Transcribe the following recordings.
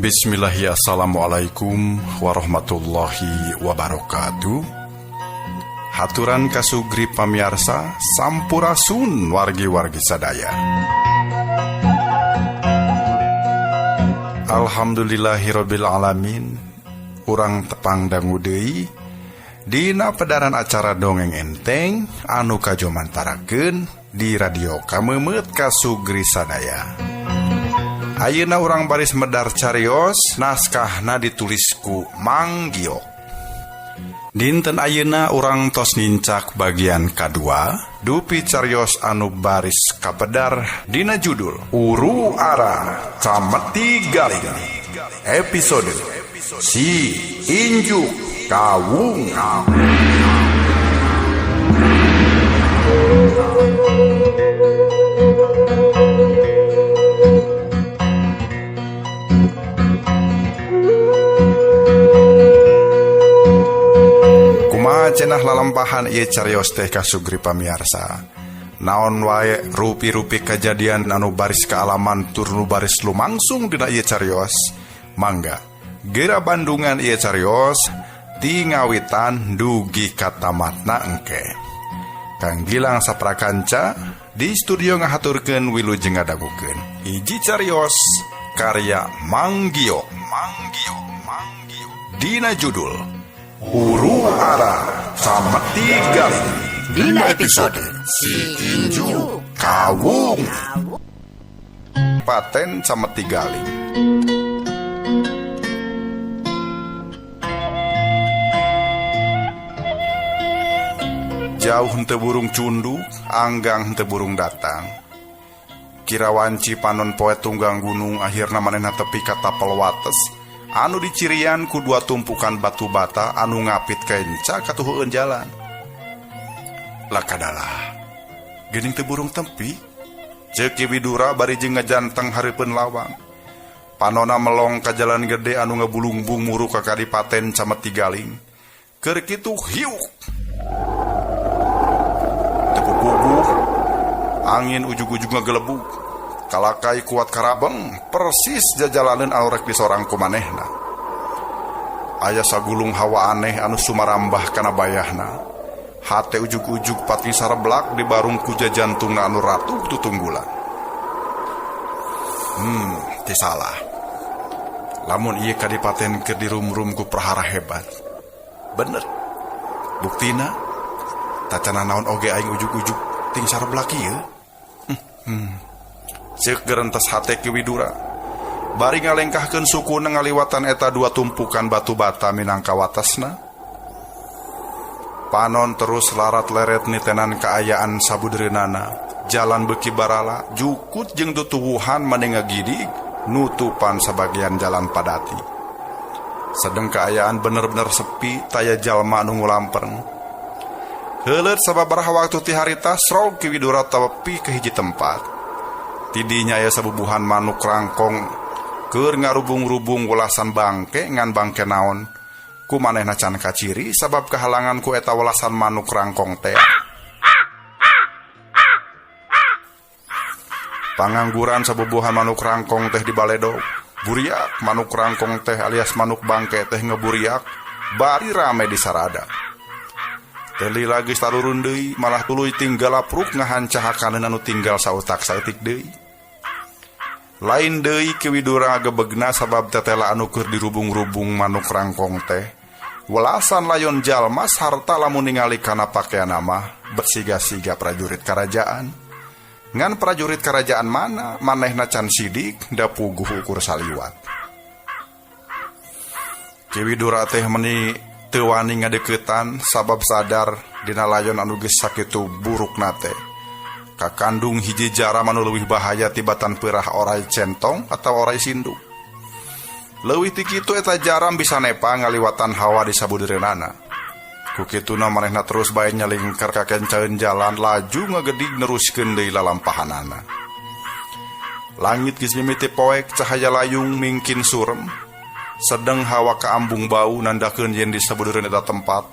Bismillahi Assalamualaikum warahmatullahi wabarakatuh. Haturan kasugri pamiarsa sampurasun wargi-wargi sadaya. Alhamdulillahirabbil alamin. Urang tepang dangu deui dina pedaran acara dongeng enteng anu kajomantarakeun di radio Kamemeut kasugri sadaya. Ayeuna urang baris medar carios naskahna ditulis ku Mang Giok. Dinten ayeuna urang tos nincak bagian kadua dupi carios anu baris kapedar dina judul Uru Ara Cameti Galing episode Si Injuk Kawung. Kumaha cenah lalampahan ieu carios teh kasugri pamiarsa. Naon wae rupi-rupi kajadian anu baris kaalaman tur nu baris lumangsung dina ieu carios. Mangga gera bandungan ieu carios ti ngawitan dugi ka tamatna engke. Kang Gilang Saprakanca di studio ngahaturkeun wilujeng ngadagukeun hiji carios karya Mang Giok. Mang Giok, Mang Giok. Dina judul Uru Ara Cameti Galing Dina episode Si Injuk Kawung. Paten Cameti Galing. Jauh henteu burung cunduk, anggang henteu burung datang. Kira wanci panon poe tunggang gunung akhirna manehna tepi ka tapel wates anu dicirian ku dua tumpukan batu bata anu ngapit kenca katuhueun jalan. Lakadalah geuning teu burung tempi, ceuk Ki Widura bari jeung ngajanteng hareupeun lawang. Panona melong ka jalan gede anu ngebulungbung muru ka kadipaten Cameti Galing. Keur kitu hiuk. Teu angin ujug-ujug ngagelebug. Kalakai kuat karabeng persis jajalaneun anu rek disorang ku manehna. Aya sagulung hawa aneh anu sumarambah kana bayahna. Hate ujug-ujug pati sareblak di barung ku jajantungna anu ratuh tutunggulan. Teu salah. Lamun ieu kadipaten keur dirum-rum ku prahara hebat. Bener. Buktina tacana naon oge aing ujug-ujug ting sareblak ieu. Ceuk gerentes hate Ki Widura. Bari ngalengkahkeun sukuna ngaliwatan eta dua tumpukan batu bata minangka watesna. Panon terus larat leret nitenan kaayaan sabudeureunana. Jalan beuki barala, jukut jeung tutuwuhan mani ngagidig nutupan sabagian jalan padati. Sedeng kaayaan bener-bener sepi, taya jalma anu ngulamperng. Heuleut sababaraha waktu ti harita srog Ki Widura tepi ke hiji tempat. Tidinya aya sabubuhan manuk rangkong keur ngarubung-rubung welasan bangke ngan bangke naon. Ku manehna can kaciri sabab kahalangan ku eta welasan manuk rangkong teh. Pangangguran sabubuhan manuk rangkong teh dibaledog. Buriak manuk rangkong teh alias manuk bangke teh ngeburiak bari rame di sarada. Teli geus tarurun deui malah tuluy tinggal apruk ngahancahakaneun anu tinggal sautak saeutik deui. Lain deui Ki Widura ngagebegna sabab tetela anu keur dirubung-rubung manuk rangkong teh welasan layon jalma sarta lamun ningali kana pakeanna mah bersiga-siga prajurit karajaan. Ngan prajurit karajaan mana manehna can sidik da puguh ukur saliwat. Ki Widura teh meni teu wani ngadeukeutan sabab sadar dina layon anu geus sakitu burukna teh. Kakandung hiji jaram anu leuwih bahaya tibatan peurah orai centong atau orai sinduk. Leuwih ti kitu eta jaram bisa nepa ngaliwatan hawa di sabudeureunana. Ku kituna manehna terus bae nyalingkar ka kencaeun jalan laju ngagedig neruskeun deui lalampahanana. Langit geus mimiti poek cahaya layung mingkin surem. Sedeng hawa kaambung bau nandakeun yen di sabudeureun eta tempat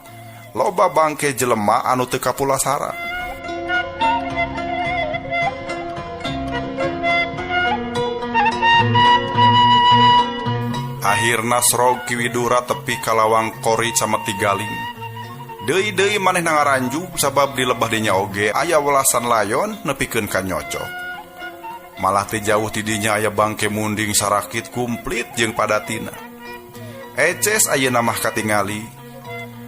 loba bangke jelema anu teu kapulasara. Akhirna srog Ki Widura tepi ka lawang kori cameti galing. Deui-deui manehna ngaranjug sabab di lebah dinya oge aya welasan layon nepikeun ka nyocok. Malah teu jauh ti dinya aya bangke munding sarakit kumplit jeung padatina. Eces ayeuna mah katingali.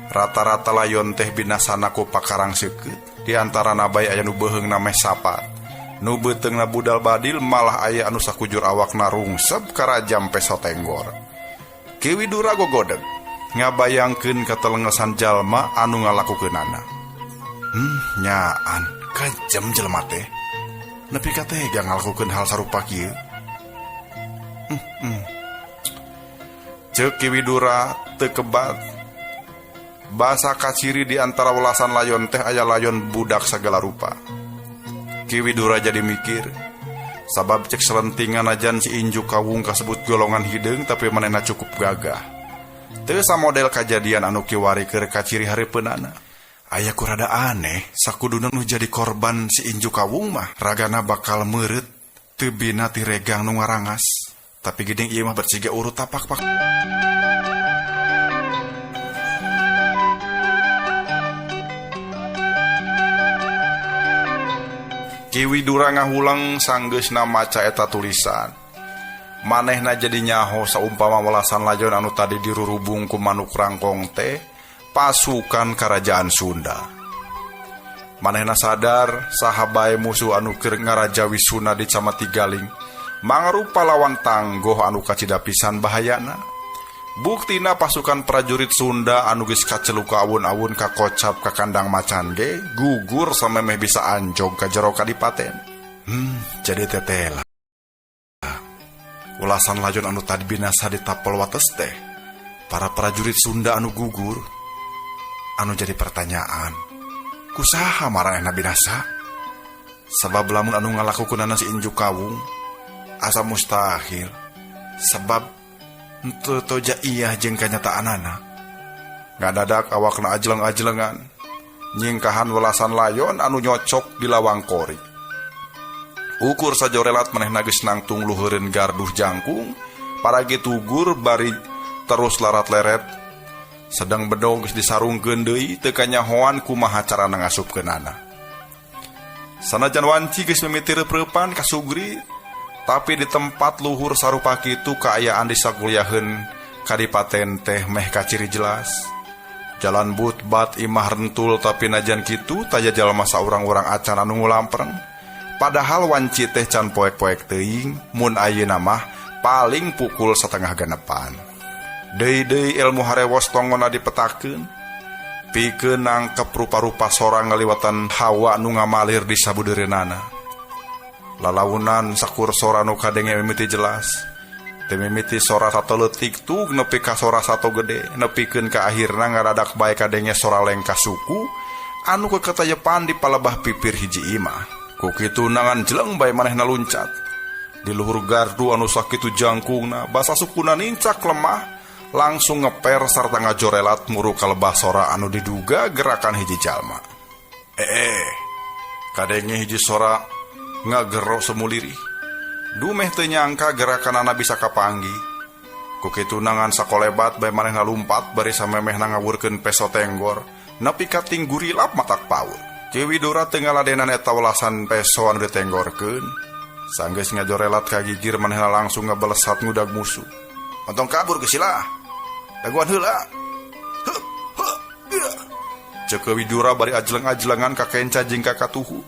Rata-rata layon teh binasana ku pakarang seukeut. Di antarana bae aya nu beuheungna meh sapat. Nu beuteungna budal badil malah aya anu sakujur awakna rungsep karajam peso tenggor. Ki Widura gogodeg ngabayangkeun katelengesan jalma anu ngalakukeunana. Nyaan kejem jelema teh. Nepi ka tega ngalakukeun hal sarupa kieu. Ceuk Ki Widura teu kebat. Basa kaciri di antara welasan layon teh aya layon budak sagala rupa. Ki Widura jadi mikir, sabab cek selentingan ajan si Inju Kawung kasebut golongan hideung tapi manehna cukup gagah. Teu samodel kajadian anu kiwari keur kaciri hareupeunana. Aya ku rada aneh, sakuduna nu jadi korban si Inju Kawung mah ragana bakal meureut teu bina ti regang nu ngarangas. Tapi geuning ieu mah berciga urut tapak pak. Ki Widura ngahulang sanggeusna maca eta tulisan. Manehna jadi nyaho saumpama welasan lajon anu tadi dirurubung ku manuk rangkong teh pasukan kerajaan Sunda. Manehna sadar saha bae musuh anu keur ngarajawi Sunda di Camati Galing mangrupa lawan tanggoh anu kacida pisan bahayana. Buktina pasukan prajurit Sunda anu geus kaceluka awun-awun kakocap ka kandang macan ge gugur samemeh bisa anjog ka jero kadipaten. Jadi tetela. Ulasan lajon anu tadi binasa di tapel wates teh para prajurit Sunda anu gugur. Anu jadi pertanyaan, kusaha maranehna binasa? Sabab lamun anu ngalakukeunana si Inju Kawung asa mustahil. Sebab henteu toja iyah jeung kanyataanana. Ngadadak awakna ajleng-ajlengan nyingkahan welasan layon anu nyocok di lawang kori. Ukur sajorelat manehna geus nangtung luheureun garduh jangkung, paragi tugur bari terus larat leret. Sedang bedog geus disarungkeun deui teu kanyahoan kumaha carana ngasupkeunana. Sanajan wanci geus mimiti reupreupan ka Sugri, tapi di tempat luhur sarupa kitu kaayaan di sakuliaheun kadipaten teh meh kaciri jelas. Jalan but-bat imah rentul tapi najan kitu taya jalma saurang-urang acan anu ngulampreng. Padahal wanci teh can poek-poek teuing, mun ayeuna mah paling pukul setengah genepan. Deui-deui ilmu harewos tongona dipetakeun, pikeun nangkep rupa-rupa sora ngaliwatan hawa nu ngamalir di sabudeureunana. Lalaunan sakur sora nu kadenge mimiti jelas. Teu mimiti sora sato leutik tug nepi ka sora sato gede, nepikeun ka akhirna ngaradak bae kadenge sora lengkah suku anu keketayepan di palebah pipir hiji imah. Ku kitu nangan jeleng bae manehna luncat. Di luhur gardu anu sakitu jangkungna, basa sukuna nincak lemah, langsung ngeper sarta ngajorelat muru kalebah sora anu diduga gerakan hiji jalma. Kadenge hiji sora ngagero semuliri. Dumeh teu nyangka gerakanana bisa kapanggi. Ku kitu nangan sakolebat bae manehna lumpat bari samemehna ngawurkeun peso tenggor, nepi ka tinggurilap matak paur. Ki Widura teu ngaladenan eta welasan peso anu ditenggorkeun. Sanggeus ngajorelat ka gigir manehna langsung ngabalesat ngudag musuh. Ontong kabur geus sila. Daguan heula. Heup, heup, iya. Ceuk Ki Widura bari ajleng-ajlengan ka kenca jeung ka katuhu.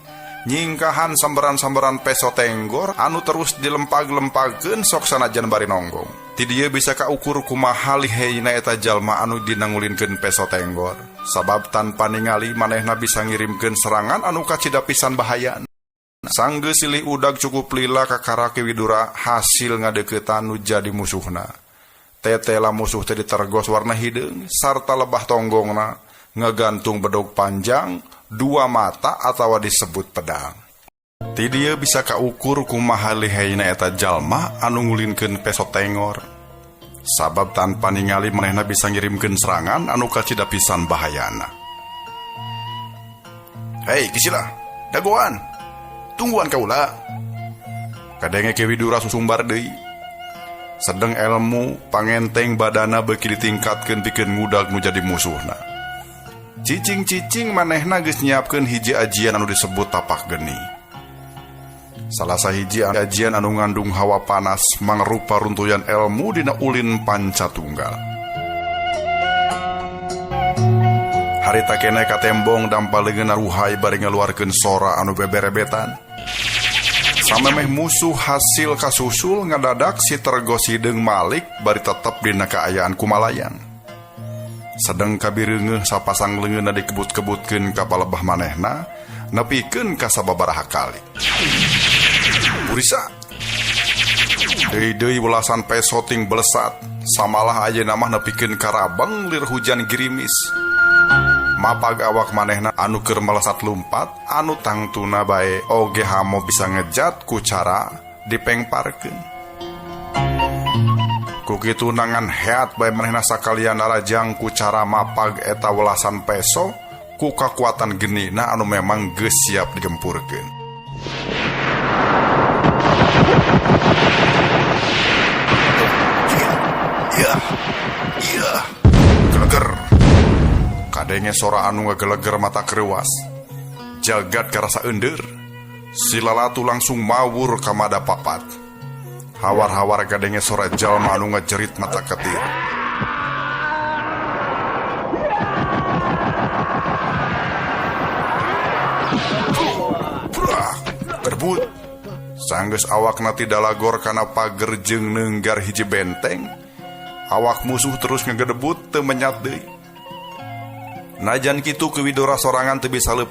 Nyingkahan sambaran-sambaran peso tenggor anu terus dilempag-lempagkeun sok sanajan bari nonggong. Ti dieu bisa kaukur kumaha liheyna eta jalma anu dinangulinkeun peso tenggor. Sabab tanpa ningali manehna bisa ngirimkeun serangan anu kacida pisan bahayana. Sanggeus silih udag cukup lila kakara Ki Widura hasil ngadeuketan nu jadi musuhna. Tetela musuh teh ditergos warna hideung sarta lebah tonggongna ngagantung bedog panjang dua mata atawa disebut pedang. Ti dieu bisa kaukur kumaha liheyna eta jalma anu ngulinkeun peso tengor. Sabab tanpa ningali manehna bisa ngirimkeun serangan anu kacida pisan bahayana. Hei Kisila, dagoan. Tungguan kaula. Kadenge Ki Widura susumbar deui. Sedeng elmu pangenteng badana beuki ditingkatkeun pikeun ngudag nu jadi musuhna. Cicing-cicing manehna geus nyiapkeun hiji ajian anu disebut tapak geni. Salah sahiji ajian anu ngandung hawa panas mangrupa runtuyan elmu dina ulin panca tunggal. Harita keneh katembong dampa leungeunna ruhay bari ngaluarkeun sora anu beberebetan. Samemeh musuh hasil kasusul ngadadak si Tergo sideung malik bari tetep dina kaayaan kumalayang. Sedeng kabireungeuh sapasang leungeunna dikebut-kebutkeun ka palebah manehna nepikeun ka sababaraha kali. Purisa. Deui-deui welasan peso ting belesat, samalah ayeuna mah nepikeun ka rabeng lir hujan girimis. Mapag awak manehna anu keur melesat lumpat, anu tangtuna bae oge hamo bisa ngejat ku cara dipengparkeun. Ku kitu nangan heat bae manehna sakalian narajang ku cara mapag eta welasan peso ku kakuatan genina anu memang geus siap digempurkeun. Iya, iya, geleger. Kadenge sora anu ngageleger mata kereuas. Jagat karasa eundeur. Si lalatu langsung mawur ka mada papat. Hawar-hawar kadenge sora jalma anu ngajerit mata ketir. Gerbut. Sanggeus awakna tidalagor kana pager jeung neunggar hiji benteng. Awak musuh terus ngegedebut teu menyat deui. Najan kitu kuwidora sorangan teu bisa leupas.